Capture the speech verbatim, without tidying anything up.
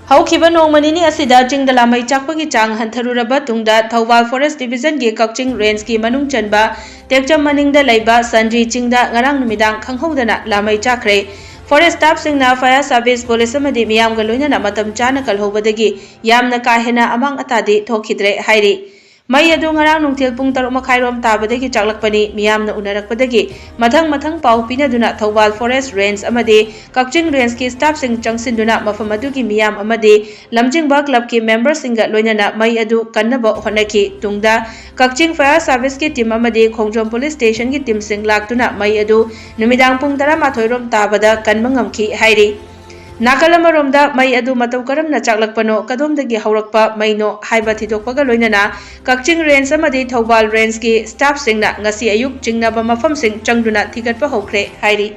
ꯍꯧꯈꯤꯕ ꯅꯣꯡꯃ ꯅꯤꯅꯤ ꯑꯁꯤꯗ ꯆꯤꯡꯗ ꯂꯥꯃꯩ ꯆꯥꯛꯄꯒꯤ ꯆꯥꯡ ꯍꯟꯊꯔꯨꯔꯕ ꯇꯨꯡꯗ ꯊꯧꯕꯥꯜ ꯐꯣꯔꯦꯁ ꯗꯤꯕꯤꯖꯟꯒꯤ ꯀꯛꯆꯤꯡ ꯔꯦꯟꯖꯀꯤ ꯃꯅꯨꯡ ꯆꯟꯕ ꯇꯦꯛꯆꯝ ꯃꯅꯤꯡꯗ ꯂꯩꯕ ꯁꯟꯗ꯭ꯔꯤ ꯆꯤꯡꯗ ꯉꯔꯥꯡ ꯅꯨꯃꯤꯗꯥꯡ ꯈꯪꯍꯧꯗꯅ ꯂꯥꯃꯩ ꯆꯥꯛꯈ꯭ꯔꯦ꯫ ꯐꯣꯔꯦꯁ ꯁ꯭ꯇꯥꯐꯁꯤꯡꯅ ꯐꯥꯌꯔ ꯁꯥꯔꯚꯤꯁ ꯄꯨꯂꯤꯁ ꯑꯃꯗꯤ ꯃꯤꯌꯥꯝꯒ ꯂꯣꯏꯅꯅ ꯃꯇꯝ ꯆꯥꯅ ꯀꯜꯍꯧꯕꯗꯒꯤ ꯌꯥꯝꯅ ꯀꯥ ꯍꯦꯟꯅ ꯑꯃꯥꯡ ꯑꯇꯥꯗꯤ ꯊꯣꯛꯈꯤꯗ꯭ꯔꯦ ꯍꯥꯏꯔꯤ꯫ ꯃꯩ ꯑꯗꯨ ꯉꯔꯥꯡ ꯅꯨꯡꯊꯤꯜ ꯄꯨꯡ ꯇꯔꯨꯛ ꯃꯈꯥꯏꯔꯣꯝ ꯇꯥꯕꯗꯒꯤ ꯆꯥꯛꯂꯛꯄꯅꯤ꯫ ꯃꯤꯌꯥꯝꯅ ꯎꯅꯔꯛꯄꯗꯒꯤ ꯃꯊꯪ ꯃꯊꯪ ꯄꯥꯎ ꯄꯤꯅꯗꯨꯅ ꯊꯧꯕꯥꯜ ꯐꯣꯔꯦꯁ ꯔꯦꯟꯖ ꯑꯃꯗꯤ ꯀꯛꯆꯤꯡ ꯔꯦꯟꯖꯀꯤ ꯁ꯭ꯇꯥꯐꯁꯤꯡ ꯆꯪꯁꯤꯟꯗꯨꯅ ꯃꯐꯝ ꯑꯗꯨꯒꯤ ꯃꯤꯌꯥꯝ ꯑꯃꯗꯤ ꯂꯝꯖꯤꯡꯕ ꯀ꯭ꯂꯕꯀꯤ ꯃꯦꯝꯕꯔꯁꯤꯡꯒ ꯂꯣꯏꯅꯅ ꯃꯩ ꯑꯗꯨ ꯀꯟꯅꯕ ꯍꯣꯠꯅꯈꯤ꯫ ꯇꯨꯡꯗ ꯀꯛꯆꯤꯡ ꯐꯥꯌꯔ ꯁꯥꯔꯚꯤꯁꯀꯤ ꯇꯤꯝ ꯑꯃꯗꯤ ꯈꯣꯡꯖꯣꯝ ꯄꯨꯂꯤꯁ ꯁ꯭ꯇꯦꯁꯟꯒꯤ ꯇꯤꯝꯁꯤꯡ ꯂꯥꯛꯇꯨꯅ ꯃꯩ ꯑꯗꯨ ꯅꯨꯃꯤꯗꯥꯡ ꯄꯨꯡ ꯇꯔꯥꯃꯥꯊꯣꯏ ꯔꯣꯝ ꯇꯥꯕꯗ ꯀꯟꯕ ꯉꯝꯈꯤ ꯍꯥꯏꯔꯤ꯫ ꯅꯥꯀꯜ ꯑꯃꯔꯣꯝꯗ ꯃꯩ ꯑꯗꯨ ꯃꯇꯧ ꯀꯔꯝꯅ ꯆꯥꯛꯂꯛꯄꯅꯣ, ꯀꯗꯣꯝꯗꯒꯤ ꯍꯧꯔꯛꯄ ꯃꯩꯅꯣ ꯍꯥꯏꯕ ꯊꯤꯗꯣꯛꯄꯒ ꯂꯣꯏꯅꯅ ꯀꯛꯆꯤꯡ ꯔꯦꯟꯖ ꯑꯃꯗꯤ ꯊꯧꯕꯥꯜ ꯔꯦꯟꯖꯀꯤ ꯁ꯭ꯇꯥꯐꯁꯤꯡꯅ ꯉꯁꯤ ꯑꯌꯨꯛ ꯆꯤꯡꯅꯕ ꯃꯐꯝꯁꯤꯡ ꯆꯪꯗꯨꯅ ꯊꯤꯒꯠꯄ ꯍꯧꯈ꯭ꯔꯦ ꯍꯥꯏꯔꯤ꯫